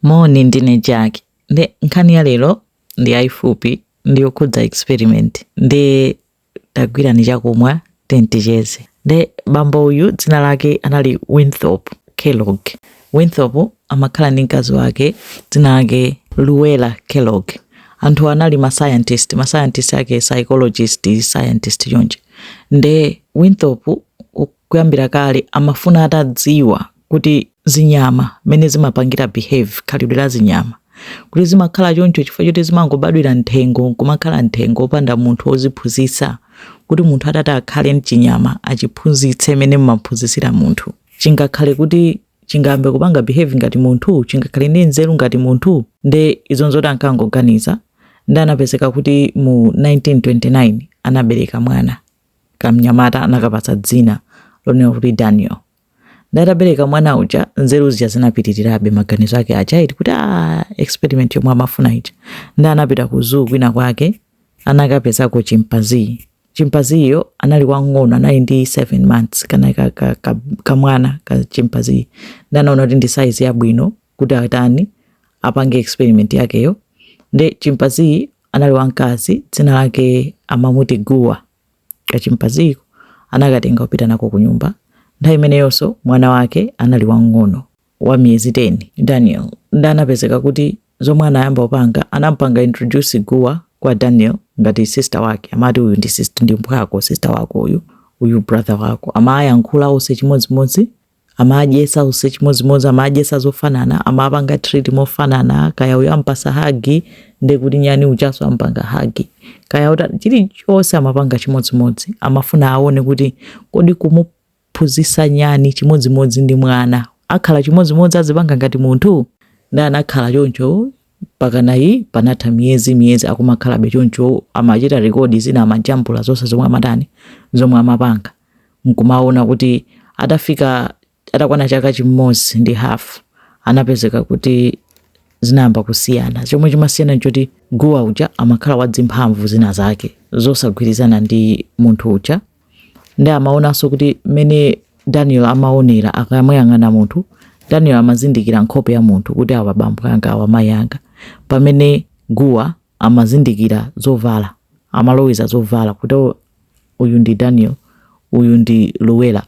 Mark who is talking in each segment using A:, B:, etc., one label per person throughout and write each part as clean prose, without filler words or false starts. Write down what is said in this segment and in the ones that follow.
A: Moni, ndine Jack. Nde nkhani ya lero ndi yayifupi, ndi yokhudza experiment. Nde tagwirani chakumwa, ticheze. Nde bambo uyu dzina lake anali Winthrop Kellogg. Winthrop amakhala ndi mkazi wake dzina lake Luella Kellogg. Anthu anali ma scientist, ma scientist ake psychologist, scientist chonchi. Nde Winthrop kuyambira kale amafuna atadziwa kuti zinyama mmene zimapangira behave, khalidwe la zinyama, kuti zimakhala choncho chifukwa choti zimangobadwira mthengo, kumakhala mthengo opanda munthu woziphunzitsa, kuti munthu atati akhale mchinyama achiphunzitse mmene mmaphunzitsira munthu, chingakhale kuti chingayambe kupanga behave ngati munthu, chingakhale ndi nzeru ngati munthu. Nde izo nzoti ankangoganiza. Ndi anapezeka kuti mu 1929 anabereka mwana kamnyamata, anakapatsa dzina lonena kuti Daniel. Ndatabereka mwana uja, nzeru zija zinapitirirabe, maganizo ake aja iti kuti experiment yomwe amafuna ija. Ndi anapita ku zoo kwina kwake, anakapezako chimpanzee. Chimpanzeeyo anali wang'ono, anali ndi 7 months kana kamwana ka chimpanzee. Ndi anaona kuti ndi size yabwino kuti atani, apange experiment yakeyo. Ndi chimpanzee anali wamkazi, dzina lake amamuti Guwa. Kachimpanzeeko anakatenga kupita nako ku nyumba. Nthawi imeneyonso mwana wake anali wang'ono wa miyezi 10, Daniel. Ndi anapezeka kuti zomwe anayamba kupanga, anampanga introduce Guwa kwa Daniel ngati sister wake. Amati, "Uyu ndi sister, ndi mphwako, sister wako uyu, uyu brother wako." Amayankhula onse chimodzimodzi, amadyesa onse chimodzimodzi, amadyesa zofanana, amapanga treat mofanana. Kaya uyu ampasa hug, ndi kuti nyani uchaso ampanga hug, kaya uta chilichonse amapanga chimodzimodzi. Amafuna aone kuti kodi kumuphunzitsa nyani chimodzimodzi ndi mwana, akhala chimodzimodzi, azipanga ngati munthu? Ndi anakhala choncho pakanayi panatha miyezi miyezi akumakhalabe choncho. Amachita record zina, amajambula zonse zomwe amatani, zomwe amapanga, nkumaona kuti atafika, atakwana chaka chimodzi ndi hafu, anapezeka kuti zinayamba kusiyana. Chomwe chimasiyana nchoti Guwa uja amakhala wadzimphamvu zina zake zosagwirizana ndi munthu uja. Ndi amaonanso kuti mmene Daniel amaonera, akamuyang'ana munthu, Daniel amazindikira nkhope ya munthu kuti awa bambo anga, awa mayi anga, pamene Guwa amazindikira zovala, amaloweza zovala kuti, "Oh, uyu ndi Daniel, uyu ndi Luella."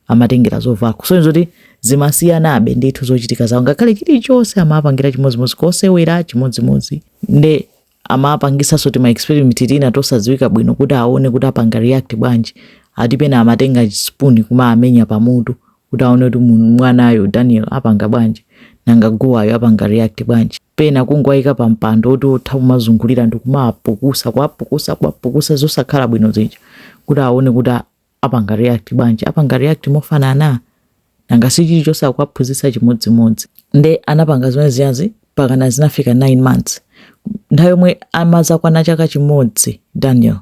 A: Amatengera zovala, kusonyeza kuti zimasiyanabe ndithu zochitika zawo, ngakhale chilichonse amapangira chimodzimodzi, kosewera chimodzimodzi. Nde amapangisanso ti ma experiment tina tosadziwika bwino kuti aone kuti apanga react bwanji. Ati pena amatenga spoon kuma amenya pamutu kuti aone kuti mwanayo Daniel apanga bwanji, nanga Guwayo apanga react bwanji. Pena kungwayika pa mpando oti utha kumazungulira ndi kumapukusa, kuwapukusa, kuwapukusa zosakhala bwino zija, kuti aone kuti apanga react bwanji, apanga react mofanana, nanga si chilichonse akuwaphunzitsa chimodzimodzi. Nde anapanga zimene ziyazi pakana zinafika 9 months. Nthawi yomwe amazakwana chaka chimodzi Daniel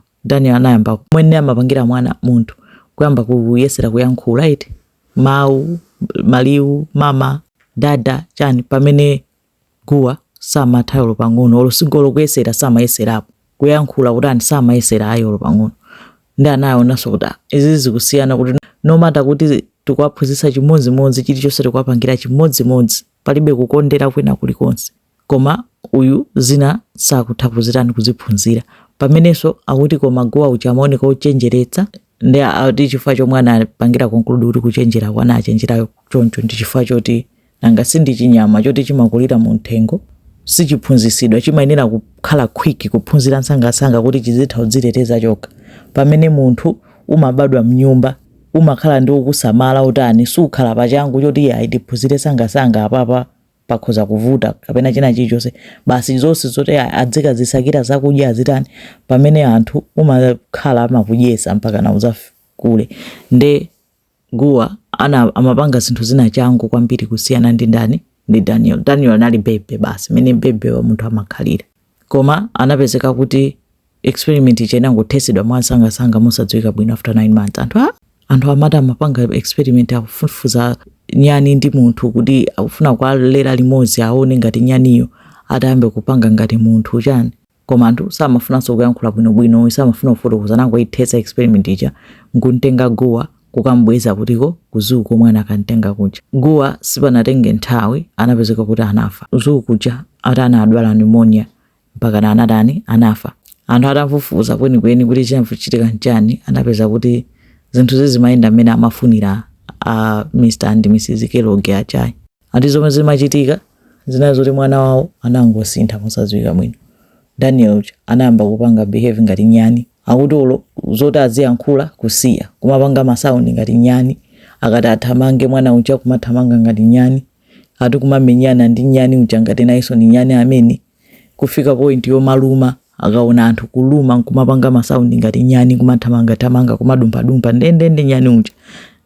A: anayamba mwene amapangira mwana munthu, kuyamba kuyesera kuyankhula iti mawu, maliwu, mama, dada, chani, pamene Guwa samatha olo pang'ono, olo singolo kuyesera samayeserapo kuyankhula, kutani, samayesera ayi olo pang'ono. Ndi anaonanso kuti, ah, izi zikusiyana, kuti no matter kuti tikuwaphunzitsa chimodzimodzi, chilichonse tikuwapangira chimodzimodzi, palibe kukondera kwina kulikonse, koma uyu zina sakutha kuzitani, kuziphunzira. Pamenenso akuti koma Guwa uja amaoneka ochenjeretsa. Ndi akuti chifukwa chomwe anapangira conclude kuti kuchenjera kwanachenjera choncho ndi chifukwa choti nanga sindi chinyama choti chimakulira mu mthengo, sichiphunzitsidwa, chimayenera kukhala quick kuphunzira msangasanga kuti chizitha kudziteteza chokha, pamene munthu umabadwa mnyumba, umakhala ndi ukusamala utani, sukhala pachangu choti ayi, ndiphunzire sangasanga, apapa pakhoza kuvuta kapena china chilichonse, basi zonse zoti adzikazisakira zakudya, azitani, pamene anthu umakhala amakudyesa mpaka na udzakule. Nde Guwa ana amapanga zinthu zina changu kwambiri kusiyana ndi ndani? Ndi Daniel. Daniel anali baby basi, mene baby wa munthu amakhalira. Koma anapezeka kuti experiment ija inangothesedwa mwansangasanga mosadziwika bwino after 9 months. Anthu amati amapanga experiment, akufufuza nyani ndi munthu kuti akufuna kuwalera limodzi, aone ngati nyaniyo atayambe kupanga ngati munthu, chani, koma anthu samafunanso kuyankhula bwinobwino, samafuna kufotokoza, nangoyithetsa experiment ija nkuntenga Guwa. Kukambweza kutiko? Ku zoo komwe anakamtenga kuja. Guwa sipanatenge nthawi anapezeka kuti anafa. Zoo kuja ati anadwala pneumonia mpakana anatani? Anafa. Anthu atafufuza kwenikweni kuti chinachitika nchani, anapeza kuti zinthu zizimayenda mmene amafunira a Mr and Mrs Kellogg achayi. Ati zomwe zimachitika zinali zoti mwana wawo anangosintha mosadziwika bwino. Daniel uja anayamba kupanga behave ngati nyani. Akuti olo zoti aziyankhula kusiya, kumapanga masaundi ngati nyani. Akati athamange mwana uja kumathamanga ngati nyani. Ati kumamenyana ndi nyani uja ngati nayenso ni nyani amene. Kufika point yomaluma akaona anthu, kuluma nkumapanga masaundi ngati nyani, kumathamangathamanga, kumadumphadumpha ndendende nyani uja.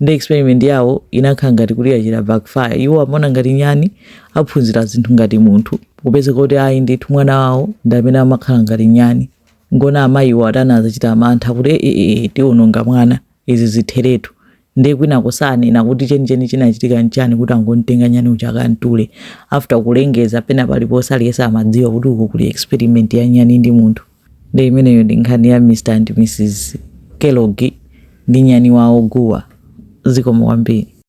A: Ndi experiment yawo inakhala ngati kuti yachita backfire. Iwo amaona ngati nyani aphunzira zinthu ngati munthu, kupezeka kuti ayi ndithu, mwana wawo ndi amene amakhala ngati nyani. Ngona amayiwo atana azachita mantha kuti ee, tiwononga mwana, izi zitheretu. Ndiye kwina kusanena kuti chenicheni chinachitika nchani kuti angontenga nyani uja akantule after kulengeza pena paliponse, aliyense amadziwa kuti uko kuli experiment ya nyani ndi munthu. Ndi imeneyo ndi nkhani ya Mr and Mrs Kellogg ndi nyani wawo Guwa. Zikomo kwambiri.